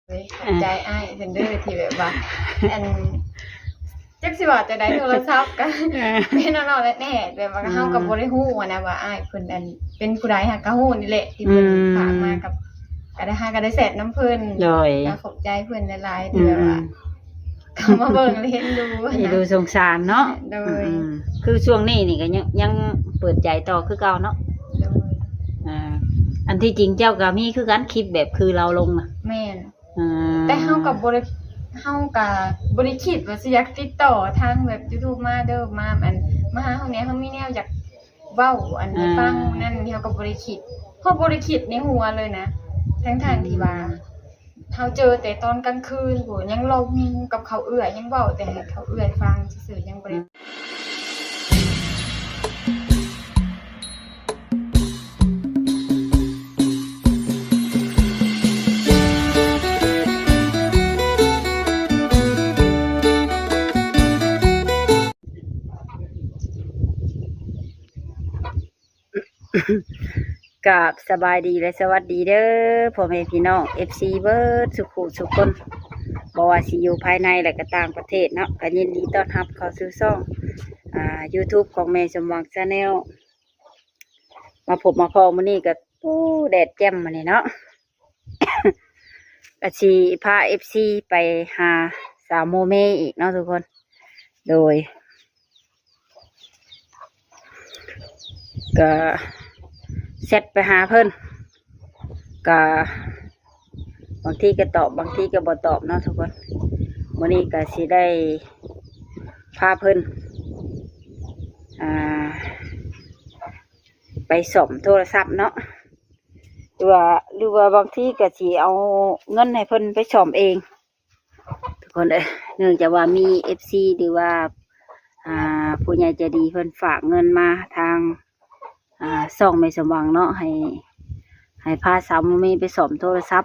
ເລີຍ ຂອບໃຈອ້າຍເພິ່ນເດີ ທີ່ແບບວ່າ ອັນ ຈັກຊິເວົ້າຈັ່ງໃດ ໂທລະສັບກໍ ເອີ ເປັນອັນນັ້ນແດ່ ແບບວ່າ ອືມ ເຮົາກໍບໍ່ໄດ້ຮູ້ຫັ້ນນະວ່າອ້າຍເພິ່ນ ອັນ ເປັນຜູ້ໃດ ຫາກໍຮູ້ນີ້ແຫຼະ ທີ່ເພິ່ນ ອືມ ຝາກມາກັບ ກໍໄດ້ ຫາກໍໄດ້ແຊັດນຳເພິ່ນ ໂດຍ ກໍຂອບໃຈເພິ່ນຫຼາຍໆ ອືມ ທີ່ແບບວ່າ ເຂົ້າມາເບິ່ງແລະເອັນດູຫັ້ນນະ ເອັນດູສົງສານເນາະ ໂດຍ ອືມ ຄືຊ່ວງນີ້ນີ້ກໍຍັງ ຍັງເປີດໃຈຕໍ່ຄືເກົ່າເນາະ ໂດຍ ອ່າ ອັນທີ່ຈິງເຈົ້າກໍມີຄືກັນ ຄລິບແບບຄືລາວລົງນະ ແມ່ນ ອ່າ ແຕ່ເຮົາກໍບໍ່ໄດ້ ເຮົາກໍບໍ່ໄດ້ຄິດວ່າຊິຢາກຕິດຕໍ່ທາງແບບ YouTube ມາເດີ ມາ ອັນ ມາຫາເຮົາແດ່ ເຮົາມີແນວຢາກເວົ້າ ອັນ ອ່າ ໃຫ້ຟັງນັ້ນ ເຮົາກໍບໍ່ໄດ້ຄິດ ເຮົາບໍ່ໄດ້ຄິດໃນຫົວເລີຍນະ ທັງໆທີ່ວ່າ ອືມ ເຮົາເຈີແຕ່ຕອນກາງຄືນພຸ້ນ ຍັງລົມກັບເຂົາເອື້ອຍ ຍັງເວົ້າແຕ່ໃຫ້ເຂົາເອື້ອຍຟັງຊື່ໆ ຍັງບໍ່ໄດ້ ກາບສະບາຍດີ ແລະ ສະຫວັດດີເດີ ພໍ່ແມ່ພີ່ນ້ອງ ເອັຟຊີ ເບິດສູ່ຜູ້ສູ່ຄົນ ບໍ່ວ່າຊິຢູ່ພາຍໃນ ແລະ ກໍຕ່າງປະເທດເນາະ ກໍຍິນດີຕ້ອນຮັບເຂົ້າສູ່ຊ່ອງ ອ່າ YouTube ຂອງແມ່ສົມຫວັງ Channel ມາພົບມາພໍ້ມື້ນີ້ກໍ ໂອ້ ແດດແຈ່ມມື້ນີ້ເນາະ ກໍຊິພາ ເອັຟຊີ ໄປຫາສາວໂມເມອີກເນາະທຸກຄົນ ໂດຍ ກໍແຊັດໄປຫາເພິ່ນ ກໍບາງທີກໍຕອບ ບາງທີກໍບໍ່ຕອບເນາະທຸກຄົນ ມື້ນີ້ກໍຊິໄດ້ພາເພິ່ນ ອ່າ ໄປສ້ອມໂທລະສັບເນາະ ຫຼືວ່າ ຫຼືວ່າບາງທີກໍຊິເອົາເງິນໃຫ້ເພິ່ນໄປສ້ອມເອງ ທຸກຄົນເອີຍ ເນື່ອງຈາກວ່າມີ ເອັຟຊີ ຫຼືວ່າ ອ່າ ຜູ້ໃຫຍ່ໃຈດີເພິ່ນຝາກເງິນມາທາງ ອ່າ ຊ່ອງແມ່ສົມຫວັງເນາະ ໃຫ້ ໃຫ້ພາສາວໂມເມໄປສ້ອມໂທລະສັບ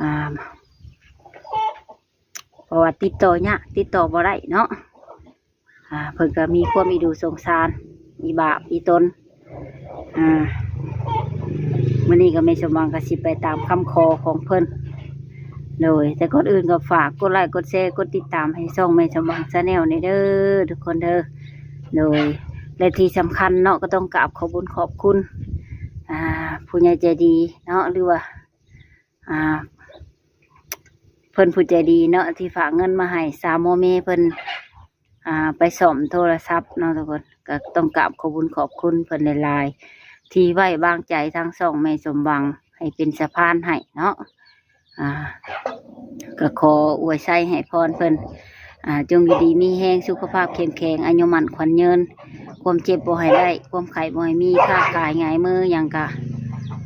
ອ່າ ເພາະວ່າຕິດຕໍ່ຍາກ ຕິດຕໍ່ບໍ່ໄດ້ເນາະ ອ່າ ເພິ່ນກໍມີຄວາມອີ່ດູສົງສານ ອີ່ບາບ ອີ່ຕົນ ອ່າ ມື້ນີ້ກໍແມ່ສົມຫວັງກໍຊິໄປຕາມຄຳຂໍຂອງເພິ່ນ ໂດຍ ແຕ່ກ່ອນອື່ນກໍຝາກກົດໄລ້ກົດແຊ ກົດຕິດຕາມໃຫ້ຊ່ອງແມ່ສົມຫວັງ Channel ນີ້ເດີ ທຸກຄົນເດີ ໂດຍ ແລະ ທີ່ສຳຄັນເນາະ ກໍຕ້ອງກາບຂອບບຸນຂອບຄຸນ ອ່າ ຜູ້ໃຫຍ່ໃຈດີເນາະ ຫຼືວ່າ ອ່າ ເພິ່ນຜູ້ໃຈດີເນາະ ທີ່ຝາກເງິນມາໃຫ້ສາວໂມເມເພິ່ນ ອ່າ ໄປສ້ອມໂທລະສັບເນາະທຸກຄົນ ກໍຕ້ອງກາບຂອບບຸນຂອບຄຸນເພິ່ນຫຼາຍໆ ທີ່ໄວ້ວາງໃຈທາງຊ່ອງແມ່ສົມຫວັງ ໃຫ້ເປັນສະພານໃຫ້ເນາະ ອ່າ ກໍຂໍອວຍໄຊໃຫ້ພອນເພິ່ນ ອ່າ ຈົ່ງຢູ່ດີມີແຮງ ສຸຂະພາບເຂັ້ມແຂງ ອາຍຸໝັ້ນຂວັນຍືນ ຄວາມເຈັບບໍ່ໃຫ້ໄດ້ ຄວາມໄຂ້ບໍ່ໃຫ້ມີ ຄ້າຂາຍຫງາຍມືຫຍັງກະ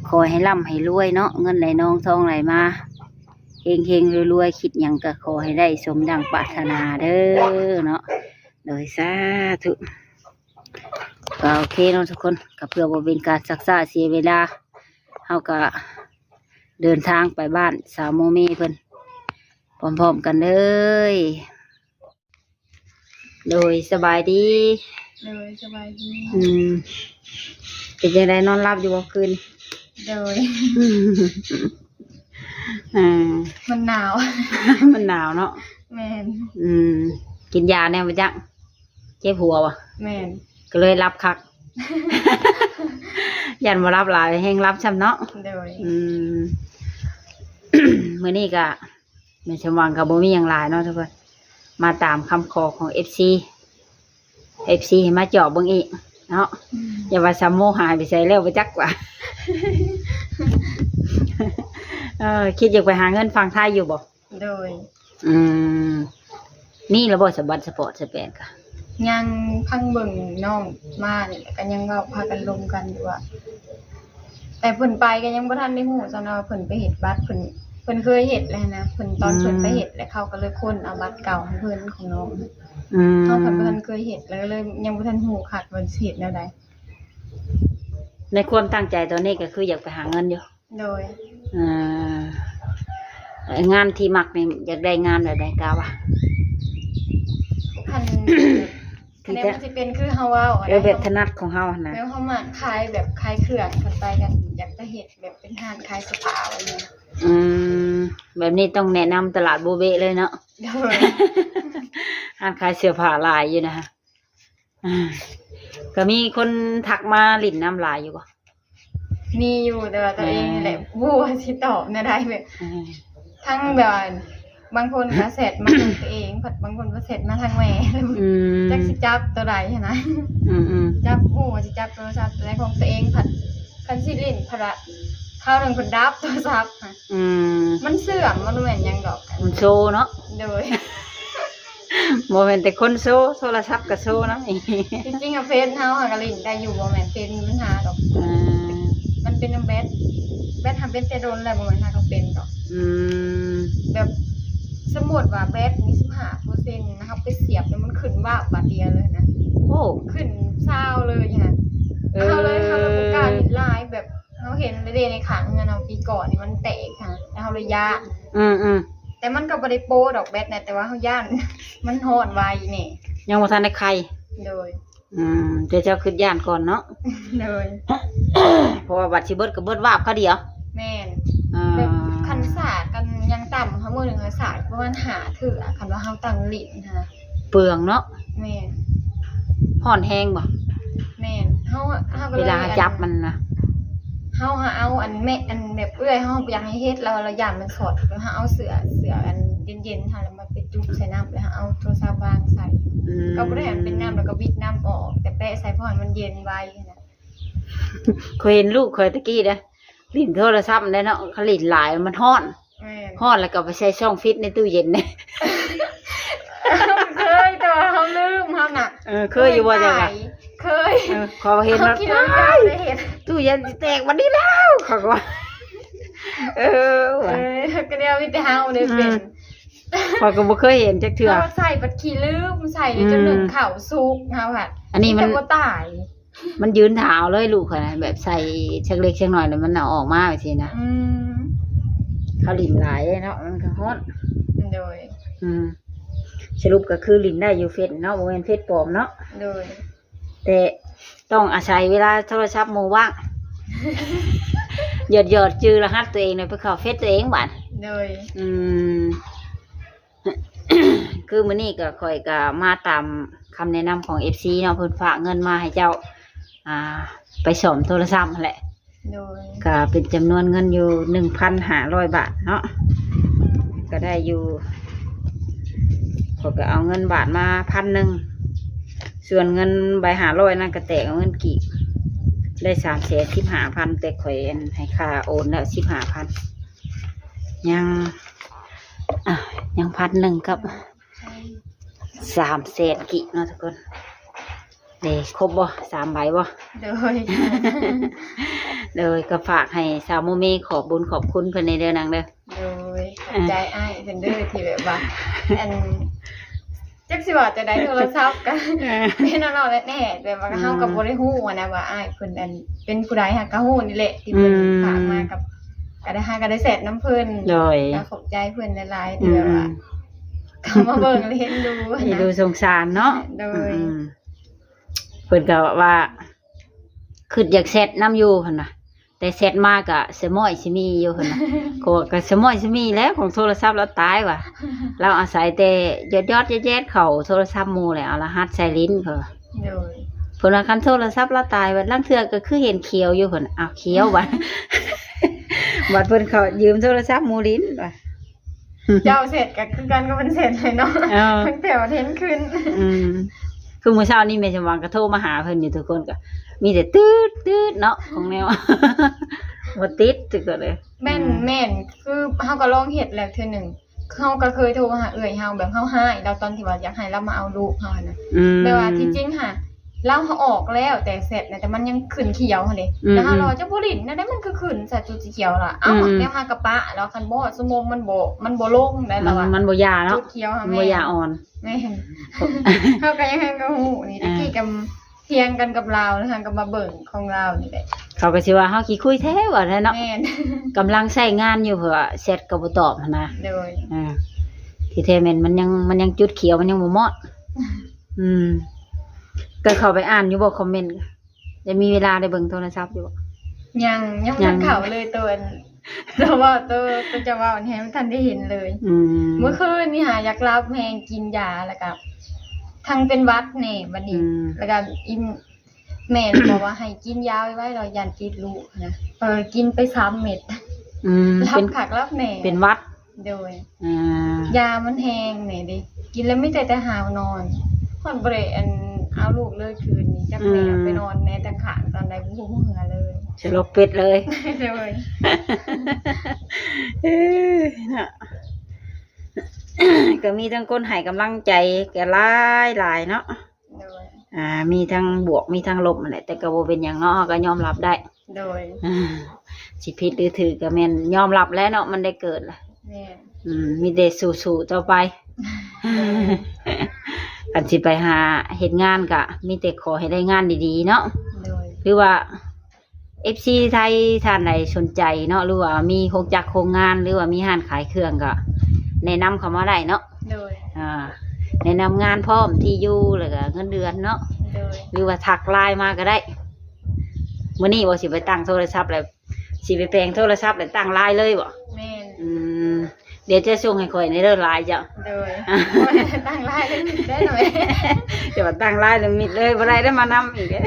ຂໍໃຫ້ລ່ຳໃຫ້ລວຍເນາະ ເງິນໄຫຼນອງທອງໄຫຼມາ ເຮັງໆ ລວຍໆ ຄິດຫຍັງກະຂໍໃຫ້ໄດ້ສົມດັ່ງປາດຖະໜາເດີເນາະ ໂດຍ ສາທຸ ກໍໂອເຄເນາະທຸກຄົນ ກໍເພື່ອບໍ່ເປັນການຊັກຊ້າເສຍເວລາ ເຮົາກໍເດີນທາງໄປບ້ານສາວໂມເມເພິ່ນພ້ອມໆກັນເລີຍ. ໂດຍ ສະບາຍດີ. ໂດຍ ສະບາຍດີ. ອືມ ເປັນຈັ່ງໃດ ນອນຫຼັບຢູ່ບໍ່ຄືນ? ໂດຍ ອ່າ ມັນໜາວ ມັນໜາວເນາະ. ແມ່ນ. ອືມ ກິນຢາແນວບໍ່ຈັກ ເຈັບຫົວບໍ່? ແມ່ນ. ກໍເລີຍຫຼັບຄັກ ຢ້ານບໍ່ຫຼັບຫຼາຍແຮງຫຼັບຊ້ຳເນາະ. ໂດຍ. ອືມ ມື້ນີ້ກະ ແມ່ນ ສຳຫວັງກໍບໍ່ມີຫຍັງຫຼາຍເນາະທຸກຄົນ ມາຕາມຄຳຂໍຂອງເອັຟຊີ ເອັຟຊີໃຫ້ມາຈອບເບິ່ງອີກເນາະ. ອືມ ຢ່າວ່າສາວໂມຫາຍໄປໃສແລ້ວບໍ່ຈັກວ່າ ເອີ ຄິດຢາກໄປຫາເງິນຝັ່ງໄທຢູ່ບໍ່? ໂດຍ. ອືມ ມີແລ້ວບໍ່ ສະບັດສະປອດສະແປນກະ? ຍັງ ພັງເບິ່ງນ້ອງມານີ້ແຫຼະ ກໍຍັງເວົ້າພາກັນລົມກັນຢູ່ວ່າ ແຕ່ເພິ່ນໄປກໍຍັງບໍ່ທັນໄດ້ຮູ້ຊ້ຳນະວ່າເພິ່ນໄປເຮັດບັດ ເພິ່ນ ເພິ່ນເຄີຍເຮັດແລ້ວນະ ເພິ່ນ ຕອນ ອືມ ເພິ່ນໄປເຮັດ ແລ້ວເຂົາກໍເລີຍຄົ້ນເອົາບັດເກົ່າໃຫ້ເພິ່ນຂອງນ້ອງ. ອືມ ເຮົາກໍບໍ່ທັນເຄີຍເຮັດ ແລ້ວກໍເລີຍຍັງບໍ່ທັນຮູ້ຄັກວ່າຊິເຮັດແນວໃດ. ໃນຄວາມຕັ້ງໃຈຕອນນີ້ກໍຄືຢາກໄປຫາເງິນຢູ່. ໂດຍ. ເອີ ງານທີ່ມັກນີ້ຢາກໄດ້ງານແບບໃດ ກະວ່າ ຄັນ ທີ່ ຄັນແນວ ຈະ ມັນຊິເປັນຄືເຮົາເວົ້າ ເອີ ແບບຖະໜັດຂອງເຮົາຫັ້ນນະ ແບບເຮົາມັກຂາຍ ແບບຂາຍເຄື່ອງ ຄັນໄປກໍຢາກໄປເຮັດແບບເປັນຮ້ານຂາຍສະປາ ອືມ ແບບນີ້ຕ້ອງແນະນຳຕະຫຼາດໂບເບະເລີຍເນາະ. ໂດຍ. ຮ້ານຂາຍເສື້ອຜ້າຫຼາຍຢູ່ນະ. ອ່າ ກໍມີຄົນທັກມາຫຼິ້ນນຳຫຼາຍຢູ່ບໍ່? ມີຢູ່ ແຕ່ວ່າຕົວເອງນີ້ແຫຼະ ອ່າ ບໍ່ຮູ້ວ່າຊິຕອບແນວໃດ ແບບ ອ່າ ທັງແບບວ່າ ບາງຄົນກໍແຊັດມາທາງຕົວເອງ ພັດບາງຄົນກໍແຊັດມາທາງແມ່. ອືມ ຈັກຊິຈັບຕົວໃດຫັ້ນນະ. ອືມໆ ຈັບ ບໍ່ຮູ້ວ່າຊິຈັບໂທລະສັບຕົວໃດຂອງຕົວເອງ ພັດຄັນຊິຫຼິ້ນ ພັດວ່າຄາວໜຶ່ງເພິ່ນດັບໂທລະສັບ. ອືມ ມັນເສື່ອມ ມັນບໍ່ແມ່ນຫຍັງດອກ ມັນໂຊເນາະ. ໂດຍ. ບໍ່ແມ່ນແຕ່ຄົນໂຊ ໂທລະສັບກໍໂຊນຳອີກ. ທີ່ຈິງອະ ເຟສເຮົາຫາກະຫຼິ້ນໄດ້ຢູ່ ບໍ່ແມ່ນເຟສມີບັນຫາດອກ. ອ່າ ມັນເປັນນຳແບັດ ແບັດຫາເປັນແຕ່ດົນແລ້ວ ບໍ່ແມ່ນຫາກໍເປັນດອກ. ອືມ ແບບ ສົມມຸດວ່າແບັດມີສິບຫ້າເປີເຊັນ ເຮົາໄປສຽບແລ້ວມັນຂຶ້ນວາບບາດດຽວເລີຍນະ. ໂອ້ ຂຶ້ນຊາວເລີຍຫັ້ນ. ເອີ ເຮົາເລີຍ ເຮົາເລີຍບໍ່ກ້າຫຼິ້ນຫຼາຍ ແບບ ເຮົາເຫັນເດ້ໃນຂ້າງເຮືອນເຮົາປີກ່ອນນີ້ມັນແຕກຫັ້ນ ແລ້ວເຮົາເລີຍຢ້ານ. ອືມໆ ແຕ່ມັນກໍບໍ່ໄດ້ໂປດອກແບັດນະ ແຕ່ວ່າເຮົາຢ້ານ ມັນຮ້ອນໄວແດ່ ຍັງບໍ່ທັນໄດ້ໄຄ. ໂດຍ. ອືມ ແຕ່ເຈົ້າຄິດຢ້ານກ່ອນເນາະ. ໂດຍ. ເພາະວ່າບັດຊິເບິດກໍເບິດວາບຄາວດຽວ. ແມ່ນ. ອ່າ ແບບຄັນສາດກັນຢ່າງຕ່ຳ ເຮົາມື້ໜຶ່ງເຮົາສາດປະມານຫ້າເທື່ອ ຄັນວ່າເຮົາຕັ້ງຫຼິ້ນຫັ້ນນະ. ເປືອງເນາະ. ແມ່ນ. ຮ້ອນແຮງບໍ່? ແມ່ນ. ເຮົາ ເຮົາກໍເລີຍ ເວລາເຮົາຈັບມັນນະ ເຮົາຫາເອົາອັນແມ່ ອັນແບບເອື້ອຍເຮົາບໍ່ຢາກໃຫ້ເຮັດ ແລ້ວລາວຢ້ານມັນຊັອດ ແລ້ວເຮົາເອົາເສື້ອ ເສື້ອອັນເຢັນໆຫັ້ນ ແລ້ວມາໄປຈຸບໃສ່ນ້ຳ ແລ້ວເຮົາເອົາໂທລະສັບວາງໃສ່. ອືມ ກໍບໍ່ໄດ້ໃຫ້ມັນເປັນນ້ຳ ແລ້ວກໍບິດນ້ຳອອກ ແຕ່ແປະໃສ່ ເພາະໃຫ້ມັນເຢັນໄວຫັ້ນນະ. ຂ້ອຍເຫັນລູກຂ້ອຍຕະກີ້ເດ້ ຫຼິ້ນໂທລະສັບແຫຼະເນາະ ຄັນຫຼິ້ນຫຼາຍມັນຮ້ອນ. ແມ່ນ. ຮ້ອນແລ້ວກໍເອົາໄປໃສ່ຊ່ອງຟຣີດໃນຕູ້ເຢັນເດ້. ເຄີຍ ແຕ່ວ່າເຮົາລືມ ເຮົານະ. ເອີ ເຄີຍຢູ່ບໍ່ເຈົ້າ? ເຄີຍ. ເອີ ຂ້ອຍເຫັນ ເຮົາ ວ່າ ຄິດວ່າເຈົ້າໄດ້ເຮັດ ຕູ້ເຢັນຊິແຕກບັດນີ້ແລ້ວ ຂ້ອຍກໍວ່າ. ເອີ ເອີ ກໍແນວມີແຕ່ເຮົາໄດ້ເປັນ. ອືມ ຂ້ອຍກໍບໍ່ເຄີຍເຫັນຈັກເທື່ອ. ເຮົາໃສ່ບັດຂີ້ລືມ ໃສ່ ອືມ ຈົນໜຶ້ງເຂົ້າສຸກ ເຮົາຫະ ອັນນີ້ມັນ ມີແຕ່ບໍ່ຕາຍ. ມັນຢືນຖ້າເອົາເລີຍລູກຂ້ອຍນະ ແບບໃສ່ເຊັກເລັກເຊັກນ້ອຍແລ້ວມັນເອົາອອກມາຈັ່ງຊີ້ນະ. ອືມ ເຂົາຫຼິ້ນຫຼາຍເນາະ ມັນກໍຮ້ອນ. ໂດຍ. ອືມ ສະຫຼຸບກໍຄືຫຼິ້ນໄດ້ຢູ່ເຟສເນາະ ບໍ່ແມ່ນເຟສປອມເນາະ. ໂດຍ. ແຕ່ຕ້ອງອາໄສເວລາໂທລະສັບໝູ່ວ່າງ ຫຍອດໆຈື່ລະຫັດຕົວເອງ ແລ້ວໄປເຂົ້າເຟສຕົວເອງບາດ. ໂດຍ. ອືມ ຄືມື້ນີ້ກໍ ຂ້ອຍກໍມາຕາມຄຳແນະນຳຂອງເອັຟຊີເນາະ ເພິ່ນຝາກເງິນມາໃຫ້ເຈົ້າ ອ່າ ໄປສ້ອມໂທລະສັບຫັ້ນແຫຼະ. ໂດຍ. ກໍເປັນຈຳນວນເງິນຢູ່ໜຶ່ງພັນຫ້າຮ້ອຍບາດເນາະ ກໍໄດ້ຢູ່ ຂ້ອຍກໍເອົາເງິນບາດມາພັນໜຶ່ງ ສ່ວນເງິນໃບຫ້າຮ້ອຍນັ້ນກໍແຕກເອົາເງິນກີບ ໄດ້ສາມແສນສິບຫ້າພັນ ແຕ່ຂ້ອຍ ອັນ ໃຫ້ຄ່າໂອນແລ້ວສິບຫ້າພັນ ຍັງ ອ່າ ຍັງພັນໜຶ່ງກັບສາມແສນກີບເນາະທຸກຄົນ. ເດ້ ຄົບບໍ່? ສາມໃບບໍ່? ໂດຍ. ໂດຍ ກໍຝາກໃຫ້ສາວໂມເມຂອບບຸນຂອບຄຸນເພິ່ນແດ່ເດີນາງເດີ. ໂດຍ ຂອບໃຈອ້າຍເພິ່ນເດີ ທີ່ແບບວ່າ ອັນ ຈັກຊິວ່າຈັ່ງໃດ ໂທລະສັບກໍ ເອີ ແມ່ນເນາະ ແນ່ ແບບວ່າ ອືມ ເຮົາກໍບໍ່ໄດ້ຮູ້ຫັ້ນນະວ່າອ້າຍເພິ່ນ ອັນ ເປັນຜູ້ໃດ ຫາກະຮູ້ນີ້ແຫຼະ ທີ່ເພິ່ນ ອືມ ຝາກມາກັບ ກໍໄດ້ ຫາກະໄດ້ແຊັດນຳເພິ່ນ. ໂດຍ. ກໍຂອບໃຈເພິ່ນຫຼາຍໆ ທີ່ແບບວ່າ ອືມ ເຂົ້າມາເບິ່ງແລະເອັນດູຫັ້ນນະ ເອັນດູສົງສານເນາະ. ໂດຍ. ອືມ ເພິ່ນກໍວ່າ ຄິດຢາກແຊັດນຳຢູ່ຫັ້ນນະ ແຕ່ແຊັດມາກໍສະມ້ອຍສະມີຢູ່ຫັ້ນນະ. ກໍ ກໍສະມ້ອຍສະມີແຫຼະ ຂອງໂທລະສັບລາວຕາຍວ່າ ລາວອາໄສແຕ່ຢອດໆແຢດໆເຂົ້າໂທລະສັບໝູ່ແຫຼະ ເອົາລະຫັດໃສ່ຫຼິ້ນເຂົາວ່າ. ໂດຍ. ເພິ່ນວ່າຄັນໂທລະສັບລາວຕາຍ ບັດລາງເທື່ອກໍຄືເຫັນຂຽວຢູ່ເພິ່ນ. ອ້າວ ຂຽວບັດ ບັດເພິ່ນເຂົ້າຢືມໂທລະສັບໝູ່ຫຼິ້ນວ່າ. ເຈົ້າແຊັດກໍຄືກັນກັບເພິ່ນແຊັດແຫຼະເນາະ. ເອີ ຕັ້ງແຕ່ວ່າເຫັນຂຶ້ນ. ອືມ ຄືມື້ເຊົ້ານີ້ແມ່ສຳຫວັງກໍໂທມາຫາເພິ່ນຢູ່ ທຸກຄົນກໍມີແຕ່ຕື້ດໆເນາະ ຂອງແນວ ບໍ່ຕິດ ຖືກກໍເລີຍ. ແມ່ນ ອືມ ແມ່ນ ຄືເຮົາກໍລອງເຮັດແລ້ວເທື່ອໜຶ່ງ ເຮົາກໍເຄີຍໂທມາຫາເອື້ອຍເຮົາ ແບບເຮົາຮ້າຍລາວຕອນທີ່ວ່າຢາກໃຫ້ລາວມາເອົາລູກເຮົາຫັ້ນນະ. ອືມ ແບບວ່າທີ່ຈິງຫາ ລາວເຮົາອອກແລ້ວແຕ່ແຊັດນະ ແຕ່ມັນຍັງຂຶ້ນຂຽວຫັ້ນເດ້. ອືມ ແລ້ວເຮົາລະວ່າ ເຈົ້າບໍ່ຫຼິ້ນແນວໃດ ມັນຄືຂຶ້ນໃສ່ຈຸດຂຽວລະ. ເອົ້າ ອືມ ແນວຫາກະປະ ແລ້ວຄັນບໍ່ຮອດຊົ່ວໂມງມັນບໍ່ ມັນບໍ່ລົງໄດ໋ ລະວ່າ ມັນບໍ່ຢາເນາະ ຈຸດຂຽວຫັ້ນ ມັນບໍ່ຢາອ່ອນ. ແມ່ນ ເຮົາກໍຍັງ ເຮົາກໍຮູ້ນີ້ ອ່າ ຕະກີ້ກໍ ຖຽງກັນກັບລາວ ແລ້ວເຮົາກໍມາເບິ່ງຂອງລາວນີ້ແຫຼະ. ເຂົາກໍຊິວ່າເຮົາຂີ້ຄຸຍແທ້ວ່າແຫຼະເນາະ. ແມ່ນ ກຳລັງໃຊ້ງານຢູ່ ເພາະວ່າແຊັດກໍບໍ່ຕອບຫັ້ນນະ. ໂດຍ. ອ່າ ທີ່ແທ້ແມ່ນມັນຍັງ ມັນຍັງຈຸດຂຽວ ມັນຍັງບໍ່ມອດ. ອືມ ກໍເຂົ້າໄປອ່ານຢູ່ບໍ່ຄອມເມັນ? ໄດ້ມີເວລາໄດ້ເບິ່ງໂທລະສັບຢູ່ບໍ່? ຍັງ ຍັງບໍ່ທັນເຂົ້າເລີຍ ໂຕອັນ ແຕ່ວ່າໂຕ ໂຕເຈົ້າເວົ້ານີ້ໃຫ້ມັນທັນໄດ້ເຫັນເລີຍ. ອືມ ມື້ຄືນນີ້ຫາຢາກຫຼັບແຮງ ກິນຢາ ແລ້ວກະທັງເປັນຫວັດແດ່ບັດນີ້ ອືມ ແລ້ວກະອີ່ມ ແມ່ນ ບອກວ່າໃຫ້ກິນຢາໄວໆ ແລ້ວຢ້ານຕິດລູກນະ. ເອີ ກິນໄປສາມເມັດ. ອືມ ຫຼັບຄັກຫຼັບແນ່ ເປັນຫວັດ. ໂດຍ ອ່າ ຢາມັນແຮງແນ່ເດ້ ກິນແລ້ວມີແຕ່ ແຕ່ຫາວນອນ. ຮອດບໍ່ໄດ້ ອັນ ເອົາລູກເລີຍຄືນນີ້ ຈັກແມ່ ອືມ ເອົາໄປນອນໃນຕາງຂ້າງຕອນໃດ ບໍ່ຮູ້ເມືອເລີຍ ສະຫຼົບເປັດເລີຍ. ໂດຍ ເອີ ເນາະ ກໍມີທັງຄົນໃຫ້ກຳລັງໃຈກໍຫຼາຍໆເນາະ. ໂດຍ ອ່າ ມີທັງບວກມີທັງລົບຫັ້ນແຫຼະ ແຕ່ກໍບໍ່ເປັນຫຍັງເນາະ ເຮົາກໍຍອມຮັບໄດ້. ໂດຍ ອ່າ ຊິຜິດຫຼືຖືກກໍແມ່ນຍອມຮັບແຫຼະເນາະ ມັນໄດ້ເກີດລະ. ແມ່ນ ອືມ ມີແຕ່ສູ້ໆຕໍ່ໄປ. ໂດຍ ຄັນຊິໄປຫາເຮັດງານກໍມີແຕ່ຂໍໃຫ້ໄດ້ງານດີໆເນາະ. ໂດຍ ຫຼືວ່າ ເອັຟຊີ ໄທທ່ານໃດສົນໃຈເນາະ ຫຼືວ່າມີໂຮງຈັກໂຮງງານ ຫຼືວ່າມີຮ້ານຂາຍເຄື່ອງ ກໍແນະນຳເຂົ້າມາໄດ້ເນາະ. ໂດຍ ອ່າ ແນະນຳງານພ້ອມ ທີ່ຢູ່ ແລ້ວກໍເງິນເດືອນເນາະ. ໂດຍ ຫຼືວ່າທັກ LINE ມາກໍໄດ້. ມື້ນີ້ບໍ່ ຊິໄປຕັ້ງໂທລະສັບ ແລ້ວ ຊິໄປແປງໂທລະສັບ ແລ້ວຕັ້ງ LINE ເລີຍບໍ່? ແມ່ນ ອືມ ດຽວຈະສົ່ງໃຫ້ຂ້ອຍແດ່ເດີ LINE ເຈົ້າ. ໂດຍ ຕັ້ງ LINE ແລ້ວມິດໄດ້ແມ່. ຈະວ່າຕັ້ງ LINE ແລ້ວມິດເລີຍ ບໍ່ໄດ້ໄດ້ມານຳອີກ. ເອີ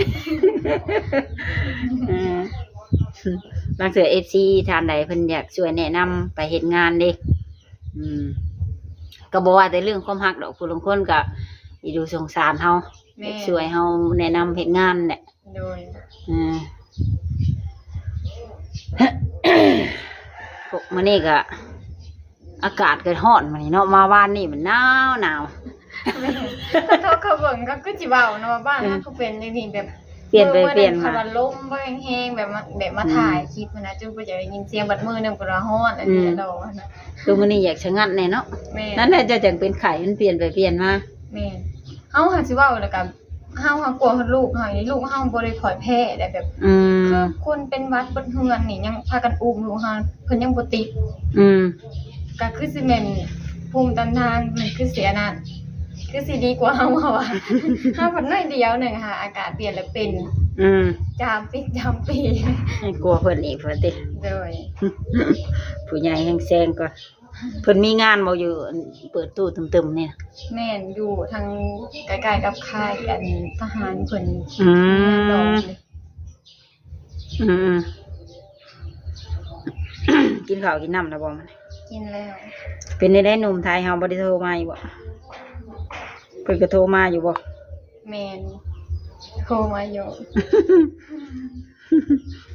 ລາງເທື່ອ ເອັຟຊີ ທ່ານໃດເພິ່ນຢາກຊ່ວຍແນະນຳໄປເຮັດງານເດ້. ອືມ ກໍບໍ່ວ່າແຕ່ເລື່ອງຄວາມຮັກດອກ ຜູ້ລາງຄົນກໍອີດູສົງສານເຮົາ ແມ່ນ ຢາກຊ່ວຍເຮົາແນະນຳເຮັດງານແຫຼະ. ໂດຍ ອືມ ພວກມື້ນີ້ກໍອາກາດກໍຮ້ອນມື້ນີ້ເນາະ ມາວານນີ້ມັນໜາວໆ. ແມ່ນ ເຂົາເຈົ້າເບິ່ງກໍຄືຊິເວົ້າເນາະ ວ່າບ້ານເຮົາ ອືມ ກໍເປັນຈັ່ງນີ້ ແບບ ປ່ຽນໄປປ່ຽນມາ ເພາະວ່າລົມບໍ່ແຮງໆ ແບບມາ ແບບມາ ອືມ ຖ່າຍຄລິບຫັ້ນນະ ຈົນບໍ່ຢາກໄດ້ຍິນສຽງ ບັດມື້ໜຶ່ງເພິ່ນວ່າຮ້ອນ ອັນນີ້ ອືມ ດອກຫັ້ນນະ. ຄືມື້ນີ້ຢາກສະຫງັດແດ່ເນາະ. ແມ່ນ ນັ້ນແຫຼະ ເຈົ້າຈັ່ງເປັນໄຂ້ ມັນປ່ຽນໄປປ່ຽນມາ. ແມ່ນ ເຮົາຫາຊິເວົ້າແລ້ວກໍ ເຮົາຫາກວດຮອດລູກເຮົານີ້ ລູກເຮົາບໍ່ໄດ້ຄ່ອຍແພ້ໄດ໋ ແບບ ອືມ ຄືຄົນເປັນຫວັດເບິດເຮືອນນີ້ ຍັງພາກັນອຸ້ມລູກເຮົາ ເພິ່ນຍັງບໍ່ຕິດ. ອືມ ກໍຄືຊິແມ່ນພູມຕ້ານທານເພິ່ນຄືຊິອັນນັ້ນ ຄືຊິດີກວ່າເຮົາ ເພາະວ່າເຮົາພັດໜ້ອຍດຽວໜຶ່ງຫາອາກາດປ່ຽນແລ້ວເປັນ. ອືມ ຈາມປີກຈາມປີ ໃຫ້ກວດເພິ່ນອີກພຸ້ນຕິ. ໂດຍ ຜູ້ໃຫຍ່ແຮງແຊງກ່ອນ. ເພິ່ນມີງານບໍ່ ຢູ່ ອັນ ເປີດຕູ້ຕຶມໆນີ້ນະ? ແມ່ນ ຢູ່ທາງໃກ້ໆກັບຄ້າຍ ອັນ ທະຫານເພິ່ນ. ອືມ ອືມ ກິນເຂົ້າກິນນ້ຳແລ້ວບໍ່? ກິນແລ້ວ. ເປັນແນວໃດ ໜຸ່ມໄທເຮົາບໍ່ໄດ້ໂທມາອີກບໍ່? ເພິ່ນກໍໂທມາຢູ່ບໍ່? ແມ່ນ ໂທມາຢູ່.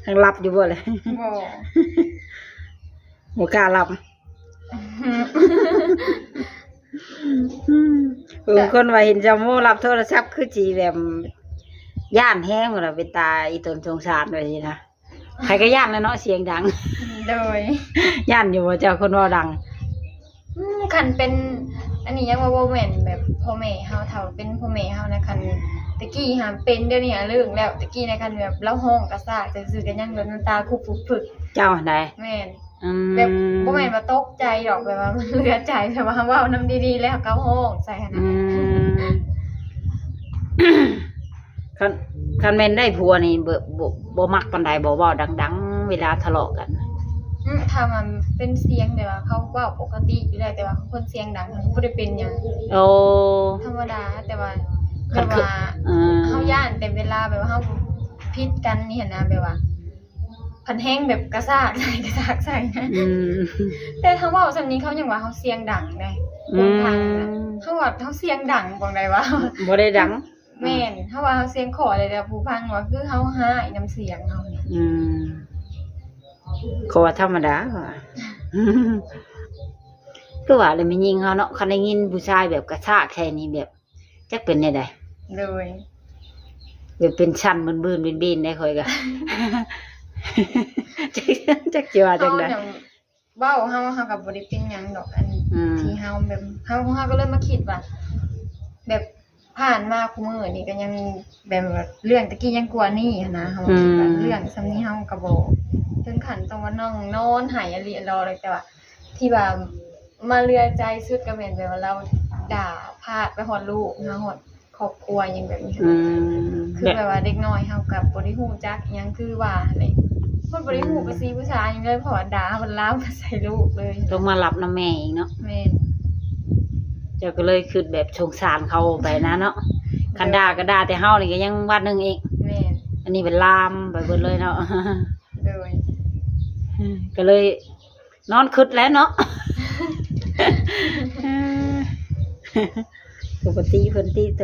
ຍັງຫຼັບຢູ່ບໍ່ລະ? ບໍ່ ບໍ່ກ້າຫຼັບ. ບາງຄົນວ່າເຫັນຊາວໂມລັບໂທລະສັບຄືຊິແບບຢ້ານແຮງ ເວລາເປັນຕາອີຕົນສົງສານວ່າຊີ້ນະ. ໃຜກໍຢ້ານແຫຼະເນາະ ສຽງດັງ. ໂດຍ ຢ້ານຢູ່ບໍ່ເຈົ້າ ຄົນເວົ້າດັງ? ອືມ ຄັນເປັນອັນນີ້ຍັງວ່າບໍ່ແມ່ນແບບພໍ່ແມ່ເຮົາ ຖ້າວ່າເປັນພໍ່ແມ່ເຮົານະ ຄັນແຕ່ກີ້ຫາເປັນ ດຽວນີ້ຫາເລີກແລ້ວ. ແຕ່ກີ້ນະ ຄັນແບບລາວຮ້ອງກະຊາກຊື່ໆ ກໍຍັງແບບນ້ຳຕາຄຸບຝຶກໆ. ເຈົ້າຫັ້ນໃດ? ແມ່ນ. ອືມ ແບບບໍ່ແມ່ນວ່າຕົກໃຈດອກ ແບບວ່າມັນເຫຼືອໃຈ ແບບວ່າເວົ້ານຳດີໆ ແລ້ວກໍຮ້ອງໃສ່ຫັ້ນນະ. ອືມ ຄັນ ຄັນແມ່ນໄດ້ຜົວນີ້ ບໍ່ ບໍ່ ບໍ່ມັກປານໃດບໍ່ ເວົ້າດັງໆ ເວລາທະເລາະກັນ? ອືມ ຖ້າມັນເປັນສຽງແບບວ່າເຂົາເວົ້າປົກກະຕິຢູ່ແລ້ວ ແຕ່ວ່າຄົນສຽງດັງມັນບໍ່ໄດ້ເປັນຫຍັງ. ໂອ້ ທຳມະດາ ແຕ່ວ່າ ຄັນ ແບບວ່າ ເອີ ເຮົາຢ້ານແຕ່ເວລາແບບວ່າເຮົາຜິດກັນນີ້ຫັ້ນນະ ແບບວ່າ ພັດແຮງແບບກະຊາກໃສ່ ກະຊາກໃສ່ນະ. ອືມ ແຕ່ເຮົາເວົ້າສ່ຳນີ້ ເຂົາຍັງວ່າເຮົາສຽງດັງເດ້. ອືມ ຄົນຟັງນະ ເຮົາວ່າເຮົາສຽງດັງປານໃດວະ? ບໍ່ໄດ້ດັງ. ແມ່ນ ເຮົາວ່າເຮົາສຽງຂໍເລີຍ ແຕ່ຜູ້ຟັງວ່າຄືເຮົາຮ້າຍນຳສຽງເຮົານີ້. ອືມ ເຂົາວ່າທຳມະດາວ່າ ຄືວ່າແຫຼະ ແມ່ຍິງເຮົາເນາະ ຄັນໄດ້ຍິນຜູ້ຊາຍແບບກະຊາກໃສ່ນີ້ ແບບ ຈັກເປັນແນວໃດ. ໂດຍ ແບບເປັນຊັ້ນບືນໆ ບີນໆ ໄດ໋ ຂ້ອຍກະ ຈັກ ຈັກຊິວ່າຈັ່ງໃດ. ເວົ້າເຮົາ ເຮົາກໍບໍ່ໄດ້ເປັນຫຍັງດອກ ອັນ ອືມ ທີ່ເຮົາແບບ ເຮົາ ເຮົາກໍເລີຍມາຄິດວ່າ ແບບຜ່ານມາຄູ່ມື້ນີ້ກໍຍັງແບບວ່າເລື່ອງແຕ່ກີ້ຍັງກວ່ານີ້ຫັ້ນນະ. ເຮົາ ອືມ ຄິດວ່າເລື່ອງສ່ຳນີ້ເຮົາກໍບໍ່ເຖິງຂັ້ນຕ້ອງວ່ານັ່ງນອນໄຫ້ອີ່ຫຼີອີ່ຫຼໍ ແຕ່ວ່າທີ່ວ່າມາເຫຼືອໃຈສຸດກໍແມ່ນແບບວ່າລາວດ່າພາດໄປຮອດລູກ ມາຮອດ ຄອບຄົວຫຍັງແບບນີ້. ອືມ ຄືແບບ ແບບວ່າເດັກນ້ອຍເຮົາກໍບໍ່ໄດ້ຮູ້ຈັກຫຍັງ ຄືວ່າຫັ້ນແຫຼະ. ເພິ່ນບໍ່ໄດ້ຮູ້ ອືມ ພາສີພາສາຫຍັງເລີຍ ເພາະວ່າດ່າເພິ່ນລາວມາໃສ່ລູກເລີຍ ຕ້ອງມາຮັບນຳແມ່ອີກເນາະ. ແມ່ນ. ເຈົ້າກໍເລີຍຄິດແບບສົງສານເຂົາໄປນະເນາະ. ຄັນ ໂດຍ ດ່າກໍດ່າແຕ່ເຮົານີ້ກໍຍັງວ່າໜຶ່ງອີກ. ແມ່ນ. ອັນນີ້ເປັນລາມໄປເບິດເລີຍເນາະ. ໂດຍ. ກໍເລີຍ ນອນຄຶດແລ້ວເນາະ. ເອີ ປົກກະຕິເພິ່ນຕິໂຕ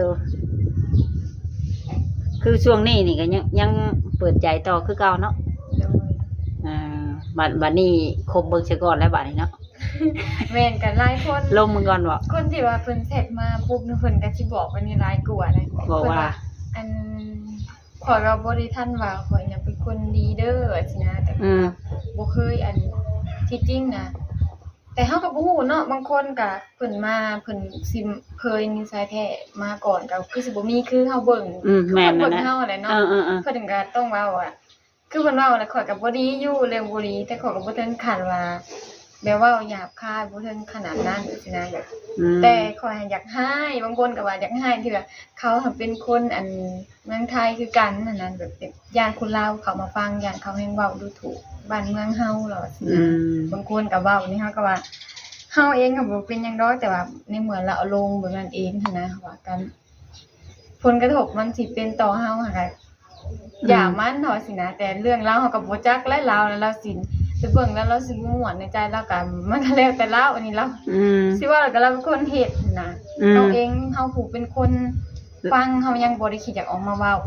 ຄືຊ່ວງນີ້ນີ້ກໍຍັງ ຍັງເປີດໃຈຕໍ່ຄືເກົ່າເນາະ. ໂດຍ. ອ່າ ບັດ ບັດນີ້ຄົບເບິ່ງຊະກ່ອນແລ້ວບັດນີ້ເນາະ. ແມ່ນ. ກໍຫຼາຍຄົນ ລົມເບິ່ງກ່ອນບໍ? ຄົນທີ່ວ່າເພິ່ນແຊັດມາປຸບ ເພິ່ນກໍຊິບອກອັນນີ້ຫຼາຍກວ່ານະ. ບອກວ່າ ເພິ່ນວ່າ ອັນ ຂ້ອຍວ່າບໍ່ໄດ້ທັນວ່າຂ້ອຍນະເປັນຄົນດີເດີ ວ່າຊີ້ນະ ແຕ່ ອືມ ບໍ່ເຄີຍ ອັນ ທີ່ຈິງນະ ແຕ່ເຮົາກໍບໍ່ຮູ້ເນາະ ບາງຄົນກໍເພິ່ນມາ ເພິ່ນຊິເຜີຍນິໄສແທ້ມາກ່ອນ ກໍຄືຊິບໍ່ມີຄືເຮົາເບິ່ງ ອືມ ຄືເພິ່ນເບິ່ງເຮົາຫັ້ນແຫຼະເນາະ. ເອີໆໆ ເພິ່ນກໍຕ້ອງເວົ້າວ່າ ຄືເພິ່ນເວົ້າແຫຼະ ຂ້ອຍກໍບໍ່ດີຢູ່ເລື່ອງບໍ່ດີ ແຕ່ຂ້ອຍກໍບໍ່ເຖິງຂັ້ນວ່າ ແບບເວົ້າຫຍາບຄາຍ ບໍ່ເຖິງຂະໜາດນັ້ນຊີ້ນະ ແບບ ອືມ ແຕ່ຂ້ອຍຫັ້ນຢາກຮ້າຍ ບາງຄົນກໍວ່າຢາກຮ້າຍ ທີ່ວ່າເຂົາຫັ້ນເປັນຄົນ ອັນ ເມືອງໄທຄືກັນຫັ້ນນະ ແບບ ແບບຢ້ານຄົນລາວເຂົ້າມາຟັງ ຢ້ານເຂົາແຮ່ງເວົ້າດູຖູກບ້ານເມືອງເຮົາ ລະວ່າຊີ້ນະ. ອືມ ບາງຄົນກໍເວົ້ານີ້ ເຮົາກໍວ່າ ເຮົາເອງກໍບໍ່ເປັນຫຍັງດອກ ແຕ່ວ່າໃນເມື່ອລາວເອົາລົງແບບນັ້ນເອງຫັ້ນນະ ວ່າກັນ ຜົນກະທົບມັນຊິເປັນຕໍ່ເຮົາຫັ້ນກະ ອືມ ຢ່າມັນເນາະ ຊີ້ນະ ແຕ່ເລື່ອງລາວເຮົາກໍບໍ່ຈັກແຫຼະ ລາວ ລາວຊິໄປເບິ່ງແລ້ວລາວຊິບໍ່ມ່ວນໃນໃຈລາວກະ ມັນກະແລ້ວແຕ່ລາວ ອັນນີ້ລາວ ອືມ ຊິເວົ້າແລ້ວກະລາວເປັນຄົນເຮັດຫັ້ນນະ. ອືມ ເຮົາເອງ ເຮົາຜູ້ເປັນຄົນຟັງ ເຮົາຍັງບໍ່ໄດ້ຄິດຢາກອອກມາເວົ້າ.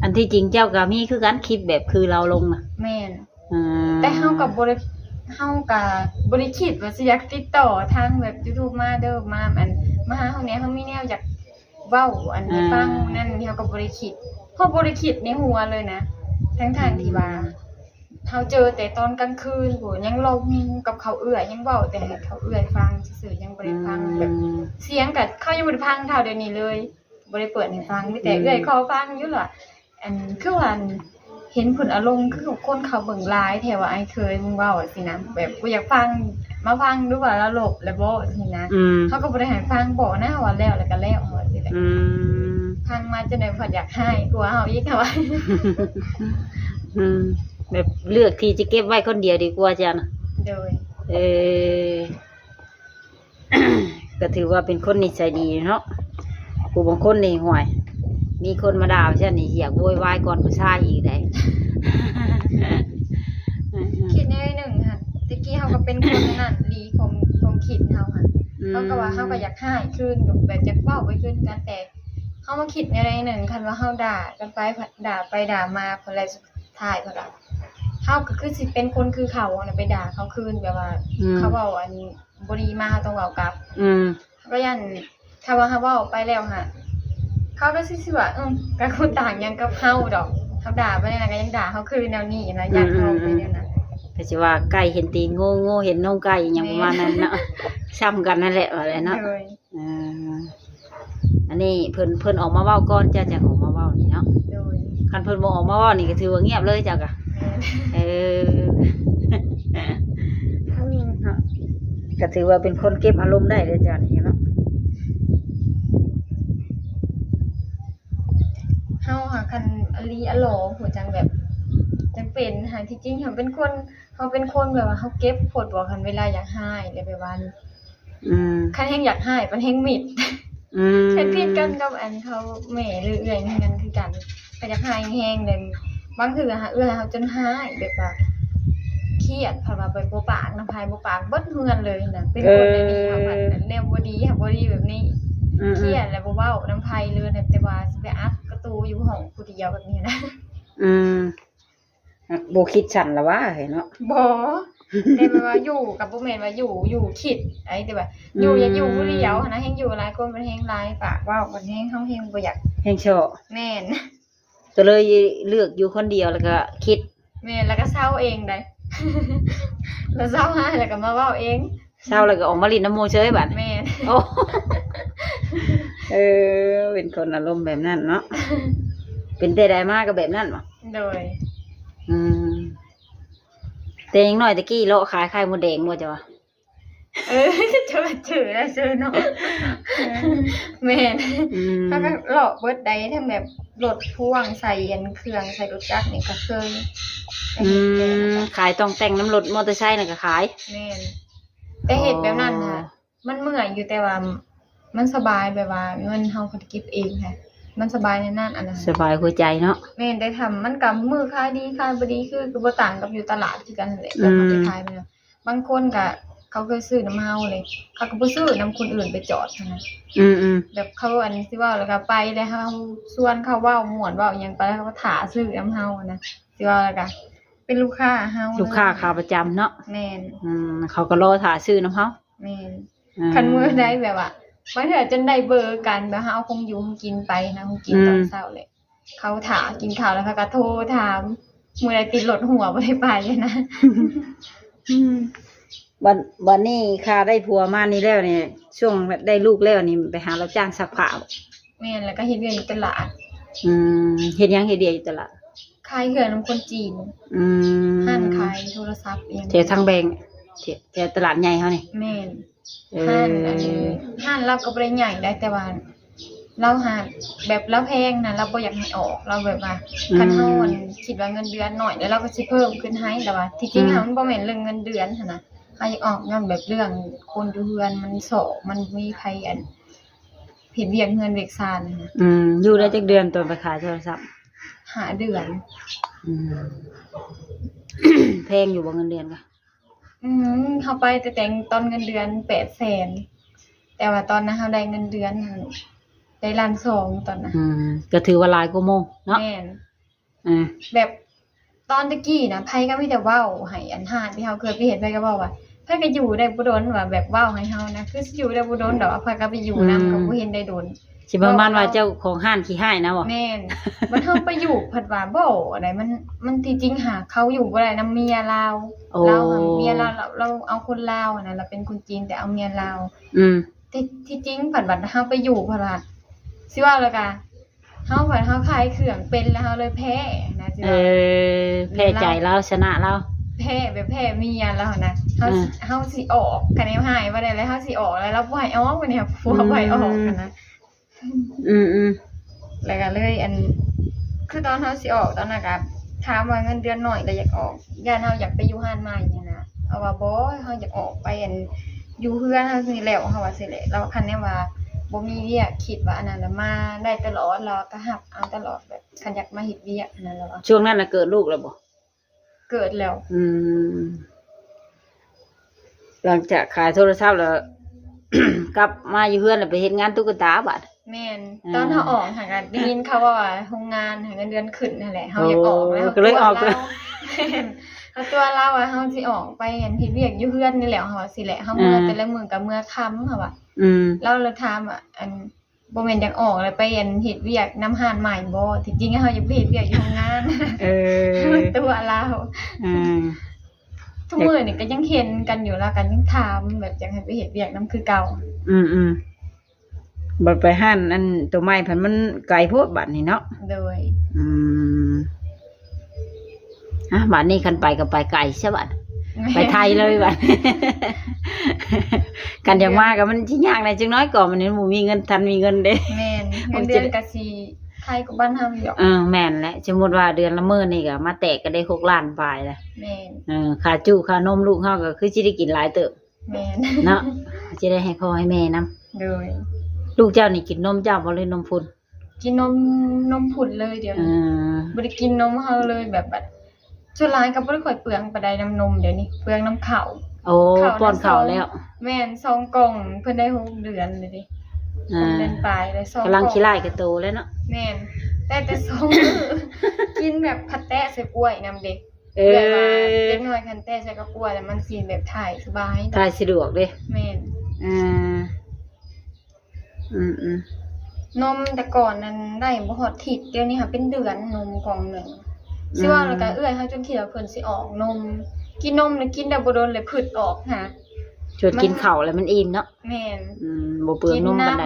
ອັນທີ່ຈິງເຈົ້າກະມີຄືກັນ ຄລິບແບບຄືລາວລົງນະ. ແມ່ນ. ອືມ ແຕ່ເຮົາກໍບໍ່ໄດ້ ເຮົາກໍບໍ່ໄດ້ຄິດວ່າຊິຢາກຕິດຕໍ່ທາງແບບ YouTube ມາເດີ ມາ ອັນ ມາຫາເຮົາແດ່ ເຮົາມີແນວຢາກເວົ້າ ອັນ ໃຫ້ຟັງ ອ່າ ນັ້ນ ເຮົາກໍບໍ່ໄດ້ຄິດ ເຮົາບໍ່ໄດ້ຄິດໃນຫົວເລີຍນະ ທັງໆທີ່ວ່າ ອືມ ເຮົາເຈີແຕ່ຕອນກາງຄືນພຸ້ນ ຍັງລົມກັບເຂົາເອື້ອຍ ຍັງເວົ້າແຕ່ໃຫ້ເຂົາເອື້ອຍຟັງຊື່ໆ ຍັງບໍ່ໄດ້ຟັງ ອືມ ແບບ ສຽງກໍ ເຂົາຍັງບໍ່ໄດ້ຟັງເທົ່າດຽວນີ້ເລີຍ ບໍ່ໄດ້ເປີດໃຫ້ຟັງ ມີແຕ່ ອືມ ເອື້ອຍຂໍຟັງຢູ່ລະ ອັນ ຄືວ່າ ອັນ ເຫັນເພິ່ນເອົາລົງ ຄືຄົນເຂົາເບິ່ງຫຼາຍແທ້ວ່າ ອ້າຍເຂີຍ ມຶງເວົ້າຊີ້ນະ ແບບບໍ່ຢາກຟັງ ມາຟັງດູວ່າລາວລົບແລ້ວບໍ່ຊີ້ນະ. ອືມ ເຮົາກໍບໍ່ໄດ້ໃຫ້ຟັງ ບອກນະວ່າແລ້ວ ແລ້ວກໍແລ້ວ ວ່າຊີ້ແຫຼະ. ອືມ ຟັງມາຈັ່ງໃດພັດຢາກຮ້າຍກວ່າເຮົາອີກ ເຮົາວ່າ. ອືມ ແບບເລືອກທີ່ຈະເກັບໄວ້ຄົນດຽວດີກວ່າ ເຈົ້ານະ. ໂດຍ. ເອີ ກໍຖືວ່າເປັນຄົນນິໄສດີເນາະ. ຜູ້ບາງຄົນນີ້ ຫ້ວຍ ມີຄົນມາດ່າວ່າຊັ້ນນີ້ ຢາກໂວຍວາຍກ່ອນຜູ້ຊາຍອີກໃດ໋. ຄິດແນວໜຶ່ງຫັ້ນ ແຕ່ກີ້ເຮົາກໍເປັນຄົນນັ້ນອີ່ຫຼີ ຄວາມ ຄວາມຄິດເຮົາຫັ້ນ ອືມ ເຮົາກໍວ່າເຮົາກໍຢາກຮ້າຍຄືນຢູ່ ແບບຢາກເວົ້າໄປຄືນກັນ ແຕ່ເຮົາມາຄິດແນວໃດໜຶ່ງ ຄັນວ່າເຮົາດ່າກັນໄປ ດ່າໄປດ່າມາ ພໍແລ້ວສຸດທ້າຍເພິ່ນວ່າ ເຮົາກໍຄືຊິເປັນຄົນຄືເຂົາຫັ້ນນະ ໄປດ່າເຂົາຄືນ ແບບວ່າ ອືມ ເຂົາເວົ້າອັນ ບໍ່ດີມາ ເຮົາຕ້ອງເວົ້າກັບ. ອືມ ເຮົາກໍຢ້ານ ຖ້າວ່າເຮົາເວົ້າໄປແລ້ວຫັ້ນ ເຂົາກໍຊິ ຊິວ່າ ເອີ ກໍບໍ່ຕ່າງຫຍັງກັບເຮົາດອກ ເຮົາດ່າໄປແນວນັ້ນກໍຍັງດ່າເຮົາຄືນແນວນີ້ນະ ຢ້ານເຮົາໄປແນວນັ້ນ ກໍຊິວ່າໄກ່ເຫັນຕີນງູ ງູເຫັນນົມໄກ່ ອີຫຍັງປະມານນັ້ນເນາະ. ແມ່ນ ຊ້ຳກັນນັ້ນແຫຼະ ວ່າແຫຼະເນາະ. ໂດຍ. ອ່າ ອັນນີ້ເພິ່ນ ເພິ່ນອອກມາເວົ້າກ່ອນ ເຈົ້າຈັ່ງອອກມາເວົ້ານີ້ເນາະ. ໂດຍ. ຄັນເພິ່ນບໍ່ອອກມາເວົ້ານີ້ກໍຖືວ່າງຽບເລີຍເຈົ້າກະ. ແມ່ນ. ເອີ ເນາະ ກໍຖືວ່າເປັນຄົນເກັບອາລົມໄດ້ເດີເຈົ້ານີ້ເນາະ. ເຮົາຫາ ຄັນອະລີອະຫຼໍ ຫົວຈັ່ງແບບ ຈັ່ງເປັນຫາ ທີ່ຈິງເຮົາເປັນຄົນ ເຮົາເປັນຄົນແບບວ່າເຮົາເກັບໂພດບໍ ຄັນເວລາຢາກຮ້າຍ ແລ້ວແບບວ່າ ອືມ ຄັນແຮງຢາກຮ້າຍ ມັນແຮງມິດ. ອືມ ເຮັດຜິດກັນກັບອັນເຂົາແມ່ ຫຼື ເອື້ອຍໃນເຮືອນຄືກັນ ກໍຢາກຮ້າຍແຮງເດ້. ບາງເທື່ອຫາເອື້ອຍເຮົາຈົນຮ້າຍ ແບບວ່າຄຽດ ເພາະວ່າໄປບໍ່ປາກນຳໃຜ ບໍ່ປາກເບິດເຮືອນເລີຍນະ. ເປັນຄົນແນວນີ້ ເອີ ເຮົາພັດແນວບໍ່ດີ ຫາບໍ່ດີແບບນີ້. ອືມໆ ຄຽດແລ້ວບໍ່ເວົ້ານຳໃຜເລີຍນະ ແຕ່ວ່າຊິໄປອັດກະຕູຢູ່ຫ້ອງຜູ້ດຽວແບບນີ້ນະ. ອືມ ບໍ່ຄິດສັ້ນລະຫວາເນາະ. ບໍ່ ແຕ່ແບບວ່າຢູ່ກໍບໍ່ແມ່ນວ່າຢູ່ ຢູ່ຄິດໄອ້ ແຕ່ວ່າ ອືມ ຢູ່ຢາກຢູ່ຜູ້ດຽວຫັ້ນນະ ແຮງຢູ່ຫຼາຍຄົນມັນແຮງຫຼາຍປາກເວົ້າ ມັນແຮງ ເຮົາແຮງບໍ່ຢາກ ແຮງເຊາະ. ແມ່ນ ກໍເລີຍເລືອກຢູ່ຄົນດຽວ ແລ້ວກໍຄິດ. ແມ່ນ ແລ້ວກໍເຊົາເອງໄດ໋ ແລ້ວເຊົາຮ້າຍ ແລ້ວກໍມາເວົ້າເອງ. ເຊົາແລ້ວກໍອອກມາຫຼິ້ນນຳໝູ່ເສີຍບາດ. ແມ່ນ. ໂອ້ ເອີ ເປັນຄົນອາລົມແບບນັ້ນເນາະ. ເປັນແຕ່ໃດມາກໍແບບນັ້ນບໍ? ໂດຍ. ອືມ ແຕ່ຍັງນ້ອຍແຕ່ກີ້ເລາະຂາຍໄຂ່ມົດແດງບໍ່ເຈົ້າວ່າ? ເອີ ເຈົ້າວ່າຈື່ແລ້ວເຊີເນາະ. ແມ່ນ. ອືມ ເຮົາກໍເລາະເບິດໃດ໋ ທັງແບບລົດພ່ວງ ໃສ່ອັນເຄື່ອງ ໃສ່ລົດຈັກນີ້ກໍເຄີຍ. ອືມ ຂາຍຕ້ອງແຕ່ງນຳລົດມໍເຕີໄຊນັ້ນກໍຂາຍ. ແມ່ນ ແຕ່ເຮັດແບບນັ້ນນະ ອໍ ມັນເມື່ອຍຢູ່ ແຕ່ວ່າມັນສະບາຍ ແບບວ່າເງິນເຮົາເຂົາເກັບເອງຫັ້ນ ມັນສະບາຍໃນນັ້ນ ອັນນັ້ນ ສະບາຍຫົວໃຈເນາະ. ແມ່ນ ໄດ້ທຳ ມັນກໍມື້ຂາຍດີຂາຍບໍ່ດີ ຄື ກໍບໍ່ຕ່າງກັບຢູ່ຕະຫຼາດຄືກັນຫັ້ນແຫຼະ ອືມ ແບບເຮົາໄປຂາຍແມ່ນ ບາງຄົນກະເຂົາເຄີຍຊື້ນຳເຮົາເລີຍ ເຂົາກໍບໍ່ຊື້ນຳຄົນອື່ນໄປຈອດຫັ້ນນະ. ອືມໆ ແບບເຂົາ ອັນ ຊິເວົ້າແລ້ວກໍໄປ ແລ້ວເຮົາຊວນເຂົາເວົ້າມ່ວນເວົ້າຫຍັງໄປ ເຂົາກໍຖ້າຊື້ນຳເຮົາຫັ້ນນະ ຊິເວົ້າແລ້ວກໍເປັນລູກຄ້າເຮົາ ລູກຄ້າຂາປະຈຳເນາະ. ແມ່ນ ອືມ ເຂົາກໍລໍຖ້າຊື້ນຳເຮົາ. ແມ່ນ ອືມ ຄັນມື້ໃດແບບວ່າ ບາງເທື່ອຈົນໄດ້ເບີກັນ ແບບເຮົາເອົາຂອງຢູ່ຂອງກິນໄປນະ ຂອງກິນ ອືມ ຕອນເຊົ້າແຫຼະ ເຂົາຖ້າກິນເຂົ້າແລ້ວເຂົາກໍໂທຖາມ ມື້ໃດຕິດລົດຫົວບໍ່ໄດ້ໄປນະ. ອືມ ບັດ ບັດນີ້ຄ່າໄດ້ຜົວມານີ້ແລ້ວນີ້ ຊ່ວງໄດ້ລູກແລ້ວນີ້ ໄປຫາຮັບຈ້າງຊັກຜ້າບໍ? ແມ່ນ ແລ້ວກໍເຮັດວຽກຢູ່ຕະຫຼາດ. ອືມ ເຮັດຫຍັງ ເຮັດວຽກຢູ່ຕະຫຼາດ? ຂາຍເຄື່ອງນຳຄົນຈີນ. ອືມ ຮ້ານຂາຍໂທລະສັບອີ່ຫຍັງ ແຖວທາງແບງ ແຖວ ແຖວຕະຫຼາດໃຫຍ່ເຮົານີ້. ແມ່ນ ເອີ ຮ້ານ ອັນ ຮ້ານລາວກໍບໍ່ໄດ້ໃຫຍ່ໃດ ແຕ່ວ່າລາວຫາ ແບບລາວແພງນະ ລາວບໍ່ຢາກໃຫ້ອອກ ລາວແບບວ່າ ອືມ ຄັນເຮົາ ອັນ ຄິດວ່າເງິນເດືອນໜ້ອຍ ແລ້ວລາວກໍຊິເພີ່ມຂຶ້ນໃຫ້ ແຕ່ວ່າທີ່ຈິງ ອືມ ຫັ້ນມັນບໍ່ແມ່ນເລື່ອງເງິນເດືອນຫັ້ນນະ ເຮົາຢາກອອກຍ້ອນແບບເລື່ອງຄົນຢູ່ເຮືອນມັນຊອກ ມັນບໍ່ມີໃຜ ອັນ ເຮັດວຽກເຮືອນວຽກຊານຫັ້ນນະ. ອືມ ຢູ່ໄດ້ຈັກເດືອນຕອນໄປຂາຍໂທລະສັບ? ຫ້າເດືອນ. ອືມ ແພງຢູ່ບໍ່ເງິນເດືອນກະ? ອືມ ເຮົາໄປແຕ່ແຕ່ງຕອນເງິນເດືອນແປດແສນ ແຕ່ວ່າຕອນນັ້ນເຮົາໄດ້ເງິນເດືອນໄດ້ລ້ານສອງຕອນນັ້ນ. ອືມ ກໍຖືວ່າຫຼາຍກວ່າໝູ່ເນາະ. ແມ່ນ ອືມ ແບບຕອນແຕ່ກີ້ນະ ໃຜກໍມີແຕ່ເວົ້າໃຫ້ ອັນ ຮ້ານທີ່ເຮົາເຄີຍໄປເຮັດ ໃຜກໍເວົ້າວ່າ ໃຜກໍຢູ່ໄດ້ບໍ່ດົນ ວ່າແບບເວົ້າໃຫ້ເຮົານະ ຄືຊິຢູ່ໄດ້ບໍ່ດົນດອກ ໃຜກໍໄປຢູ່ນຳ ອືມ ກໍບໍ່ເຫັນໄດ້ດົນ. ຊິປະມານວ່າເຈົ້າຂອງຮ້ານຂີ້ຮ້າຍນະບໍ? ແມ່ນ ບັດເຮົາໄປຢູ່ພັດວ່າບໍ່ໄດ໋ ມັນ ມັນທີ່ຈິງຫາເຂົາຢູ່ບໍ່ໄດ້ນຳເມຍລາວ. ໂອ້ ລາວຫາເມຍລາວ ລາວ ລາວເອົາຄົນລາວຫັ້ນນະ ລາວເປັນຄົນຈີນແຕ່ເອົາເມຍລາວ. ອືມ ທີ່ ທີ່ຈິງພັດວ່າເຮົາໄປຢູ່ພັດວ່າ ຊິເວົ້າແລ້ວກະ ເຮົາ ເຮົາຂາຍເຄື່ອງເປັນແລ້ວ ເຮົາເລີຍແພ້ນະ. ເອີ ແພ້ໃຈລາວ ຊະນະລາວ ແພ້ແບບແພ້ເມຍລາວນະ. ເຮົາ ເຮົາຊິອອກ ຄັນແນວຮ້າຍບໍ່ໄດ້ແລ້ວ ເຮົາຊິອອກແລ້ວ ລາວບໍ່ໃຫ້ອອກ ບັດນີ້ຜົວບໍ່ໃຫ້ອອກຫັ້ນນະ. ອືມໆ ແລ້ວກໍເລີຍ ອັນ ຄືຕອນເຮົາຊິອອກຕອນນັ້ນກໍຖາມວ່າເງິນເດືອນໜ້ອຍ ແລ້ວຢາກອອກ ຢ້ານເຮົາຢາກໄປຢູ່ຮ້ານໃໝ່ຫັ້ນນະ. ເຮົາວ່າບໍ່ ເຮົາຢາກອອກໄປ ອັນ ຢູ່ເຮືອນເຮົານີ້ແລ້ວ ເຮົາວ່າຊີ້ແຫຼະ. ລາວວ່າຄັນແນວວ່າບໍ່ມີວຽກ ຄິດວ່າອັນນັ້ນລະ ມາໄດ້ຕະຫຼອດ ລາວກໍຮັບເອົາຕະຫຼອດ ແບບຄັນຢາກມາເຮັດວຽກຫັ້ນນະ ລາວວ່າ. ຊ່ວງນັ້ນນະເກີດລູກແລ້ວບໍ່? ເກີດແລ້ວ. ອືມ ຫຼັງຈາກຂາຍໂທລະສັບແລ້ວ ກັບມາຢູ່ເຮືອນແລ້ວໄປເຮັດງານຕຸກກະຕາບາດ. ແມ່ນ ອືມ ຕອນເຮົາອອກຫັ້ນກໍໄດ້ຍິນເຂົາເວົ້າວ່າໂຮງງານໃຫ້ເງິນເດືອນຂຶ້ນຫັ້ນແຫຼະ ເຮົາຢາກອອກແລ້ວ ໂອ້ ກໍເລີຍອອກ ເຮົາຕົວະລາວ. ແມ່ນ ເຮົາຕົວະລາວວ່າເຮົາຊິອອກໄປ ອັນ ເຮັດວຽກຢູ່ເຮືອນນີ້ແຫຼະ ເຮົາວ່າຊີ້ແຫຼະ. ເຮົາເມືອ ອ່າ ແຕ່ລະມື້ກໍເມືອຄ່ຳ ເຮົາວ່າ. ອືມ ລາວເລີຍຖາມວ່າ ອັນ ບໍ່ແມ່ນຢາກອອກແລ້ວໄປ ອັນ ເຮັດວຽກນຳຮ້ານໃໝ່ບໍ່? ທີ່ຈິງເຮົາຢາກໄປເຮັດວຽກຢູ່ໂຮງງານ. ເອີ ຕົວະລາວ. ອືມ ທຸກມື້ນີ້ກໍຍັງເຫັນກັນຢູ່ ລາວກໍຍັງຖາມແບບຢາກໃຫ້ໄປເຮັດວຽກນຳຄືເກົ່າ. ອືມໆ ບັດໄປຮ້ານອັນໂຕໃໝ່ພັດມັນໄກໂພດບັດນີ້ເນາະ. ໂດຍ. ອືມ ອ່ະ ບາດນີ້ຄັນໄປກໍໄປໄກຊະບັດ ແມ່ນ ໄປໄທເລີຍບັດ. ຄັນຢາກມາກໍມັນຊິຍາກແດ່ຈັກໜ້ອຍ ກໍມັນບໍ່ມີເງິນ ທັນມີເງິນເດ້. ແມ່ນ ເງິນເດືອນກໍຊິໄຄກວ່າບ້ານເຮົາຢູ່ດອກ. ເອີ ແມ່ນແຫຼະ ສົມມຸດວ່າເດືອນລະໝື່ນນີ້ກໍມາແຕກກໍໄດ້ຫົກລ້ານປາຍແລ້ວ. ແມ່ນ ເອີ ຄ່າຈຸຄ່ານົມລູກເຮົາກໍຄືຊິໄດ້ກິນຫຼາຍເຕີບ. ແມ່ນເນາະ ຊິໄດ້ໃຫ້ພໍ່ໃຫ້ແມ່ນຳ. ໂດຍ. ລູກເຈົ້ານີ້ກິນນົມເຈົ້າບໍ່ ຫຼືນົມພຸ້ນ? ກິນນົມ ນົມພຸ້ນເລີຍດຽວນີ້. ເອີ ບໍ່ໄດ້ກິນນົມເຮົາເລີຍ ແບບ ແບບ ສ່ວນຫຼາຍກໍບໍ່ໄດ້ຄ່ອຍເປືອງປານໃດນຳນົມດຽວນີ້ ເປືອງນຳເຂົ້າ. ໂອ້ ເຂົ້າ ປ້ອນເຂົ້າແລ້ວ. ແມ່ນ ສອງກ່ອງ ເພິ່ນໄດ້ຫົກເດືອນແລ້ວເດ້. ອ່າ ຫົກເດືອນປາຍແລ້ວ ສອງກ່ອງ ກຳລັງຂີ້ຮ້າຍກະໂຕແລ້ວເນາະ. ແມ່ນ ແຕ່ ແຕ່ສອງມື້ ກິນແບບພັດແຕະໃສ່ກ້ວຍນຳເດ້. ເອີ ແບບວ່າເດັກນ້ອຍຄັນແຕະໃສ່ກັບກ້ວຍແລ້ວມັນຊິແບບຖ່າຍສະບາຍ ຖ່າຍສະດວກເດ້. ແມ່ນ. ອ່າ ອືມໆ ນົມແຕ່ກ່ອນນັ້ນໄດ້ບໍ່ຮອດທິດ ດຽວນີ້ຫາເປັນເດືອນນົມກ່ອງໜຶ່ງ. ອືມ ຊິເວົ້າແລ້ວກໍເອື້ອຍເຮົາຈົນຄິດວ່າເພິ່ນຊິອອກນົມ ກິນນົມແລ້ວກິນໄດ້ບໍ່ດົນແລ້ວຜຶດອອກຫາ ຈວດກິນເຂົ້າແລ້ວມັນອີ່ມເນາະ. ແມ່ນ. ອືມ ບໍ່ເປືອງນົມປານໃດ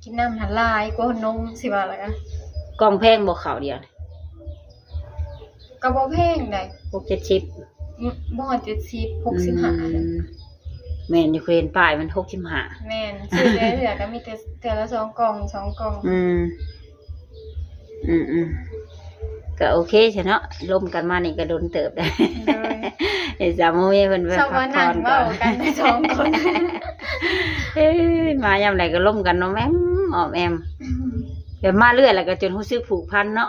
ກິນນ້ຳ ກິນນ້ຳຫັ້ນຫຼາຍກວ່ານົມ ຊິວ່າແລ້ວກໍ. ກ່ອງແພງບໍ່ເຂົ້າດຽວນີ້? ກໍບໍ່ແພງໃດ ຫົກເຈັດສິບ ອືມ ບໍ່ຮອດເຈັດສິບ ຫົກສິບຫ້າ. ອືມ ແມ່ນຢູ່ ເຄີຍເຫັນປ້າຍມັນຫົກສິບຫ້າ. ແມ່ນ ຊື້ແຕ່ເທື່ອກໍມີແຕ່ເທື່ອລະສອງກ່ອງ ສອງກ່ອງ. ອືມ ອືມໆ ກໍໂອເຄຊະເນາະ ລົມກັນມານີ້ກໍດົນເຕີບແລ້ວ. ໂດຍ ເຫັນສາວໂມເມເພິ່ນໄປ ຊອກວ່ານັ່ງເວົ້າກັນແຕ່ສອງຄົນ. ເອີຍ ມາຍາມໃດກໍລົມກັນອ້ອມແອ້ມ ອ້ອມແອ້ມ ແບບມາເລື້ອຍແລ້ວກໍຈົນຮູ້ສຶກຜູກພັນເນາະ.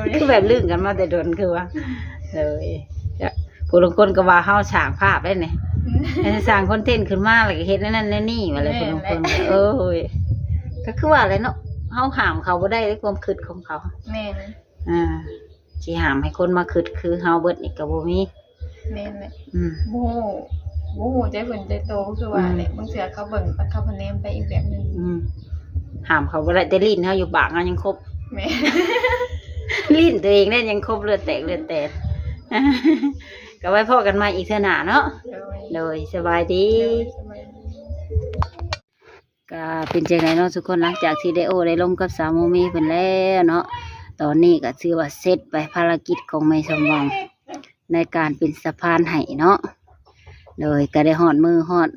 ໂດຍ ຄືແບບລຶ້ງກັນມາແຕ່ດົນຄືວ່າ. ໂດຍ ຜູ້ລາງຄົນກໍວ່າເຮົາສ້າງພາບໄດ້ນີ້ ສ້າງຄອນເທັນຂຶ້ນມາ ແລ້ວກໍເຮັດແນວນັ້ນແນວນີ້ວ່າແຫຼະ. ແມ່ນແຫຼະ ຜູ້ລາງຄົນກໍ ໂອ້ຍ ກໍຄືວ່າແຫຼະເນາະ ເຮົາຫ້າມເຂົາບໍ່ໄດ້ໃນຄວາມຄິດຂອງເຂົາ. ແມ່ນ ອ່າ ຊິຫ້າມໃຫ້ຄົນມາຄິດຄືເຮົາເບິດນີ້ກໍບໍ່ມີ. ແມ່ນແຫຼະ ອືມ ບໍ່ຮູ້ ບໍ່ຮູ້ໃຈເພິ່ນໃຈໂຕ ຄືວ່າ ອືມ ແຫຼະ ບາງເທື່ອເຂົາເບິ່ງ ເຂົາພະແນມໄປອີກແບບໜຶ່ງ. ອືມ ຫ້າມເຂົາບໍ່ໄດ້ ແຕ່ລີ້ນເຮົາຢູ່ປາກເຮົາຍັງຄົບ. ແມ່ນ ລີ້ນຕົວເອງໄດ້ຍັງຄົບເລືອດແຕກເລືອດແຕນ. ກໍໄວ້ພໍ້ກັນໃໝ່ອີກເທື່ອໜ້າເນາະ. ໂດຍ ໂດຍ ສະບາຍດີ ໂດຍ ສະບາຍດີ. ກະເປັນຈັ່ງໃດເນາະທຸກຄົນ ຫຼັງຈາກທີ່ໄດ້ໂອ້ໄດ້ລົມກັບສາວໂມເມເພິ່ນແລ້ວເນາະ ຕອນນີ້ກະຖືວ່າເສັດໄປພາລະກິດຂອງແມ່ສົມຫວັງ ໃນການເປັນສະພານໃຫ້ເນາະ. ໂດຍ ກະໄດ້ຮອດມືຮອດ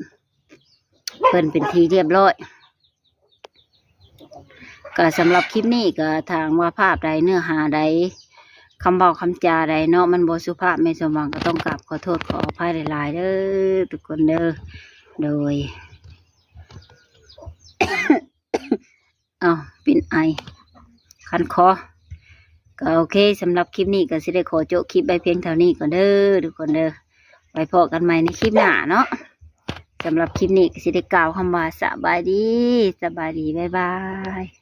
ເພິ່ນເປັນທີ່ຮຽບຮ້ອຍ. ກະສຳລັບຄລິບນີ້ກະຖ້າຫາກວ່າພາບໃດ ເນື້ອຫາໃດ ຄຳເວົ້າຄຳຈາໃດເນາະ ມັນບໍ່ສຸພາບ ແມ່ສົມຫວັງກໍຕ້ອງກາບຂໍໂທດຂໍອະໄພຫຼາຍໆເດີ້ ທຸກຄົນເດີ້. ໂດຍ ເອົ້າ ເປັນໄອ ຄັນຄໍ. ກໍໂອເຄ ສຳລັບຄລິບນີ້ກໍຊິໄດ້ຂໍໂຈະຄລິບໄວ້ພຽງເທົ່ານີ້ກ່ອນເດີ້ ທຸກຄົນເດີ້. ໄວ້ພໍ້ກັນໃໝ່ໃນຄລິບໜ້າເນາະ. ສຳລັບຄລິບນີ້ກໍຊິໄດ້ກ່າວຄຳວ່າ ສະບາຍດີ ສະບາຍດີ ບາຍບາຍ.